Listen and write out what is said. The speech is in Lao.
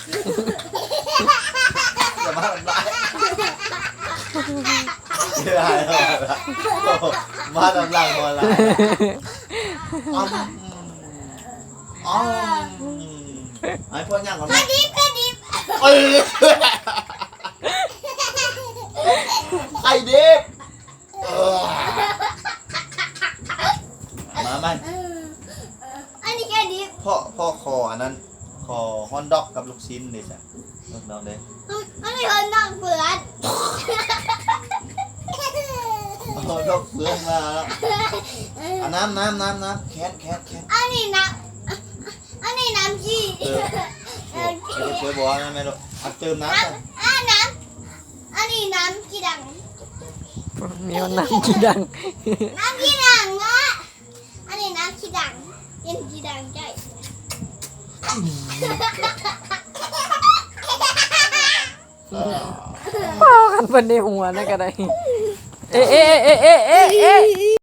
ຢ່າມາທຳລາຍ ຢ່າມາທຳລາຍ ບໍ່ລະ ອຳ ອຳ ໃຫ້ພວກຫຍັງກ່ອນ ກະດິບ ກະດິບ ເອີ ໄຂ່ດິບ ເອີ ມາໃໝ່ ເອີ ອັນນີ້ກະດິບ ພໍ່ ພໍ່ຂໍອັນນັ້ນ ຂໍຮອດດອກກັບລູກຊີ້ນເດ້ຊະ ຮອດດອກເດ້ ອັນນີ້ຮອດດອກເພື່ອນ ຮອດດອກເພື່ອນມາແລ້ວ ເອີ ອາ ນ້ຳ ນ້ຳ ນ້ຳ ນ້ຳ ແຄນ ແຄນ ແຄນ ອັນນີ້ນ້ຳ ອັນນີ້ນ້ຳຂີ້ ເອີ ເອີ ໂອເຄ ເອີ ບໍ່ ອັນນັ້ນແມ່ນ ເຕີມນ້ຳ ນ້ຳ ອ່າ ນ້ຳ ອັນນີ້ນ້ຳຂີ້ດັງ ມີຮອດນ້ຳຂີ້ດັງ ນ້ຳຂີ້ດັງເນາະ ອັນນີ້ນ້ຳຂີ້ດັງ ເປັນຂີ້ດັງໃຈ ພໍກັນເພິ່ນໄດ້ຫົວນະກະໄດ້ ເອ ເອ ເອ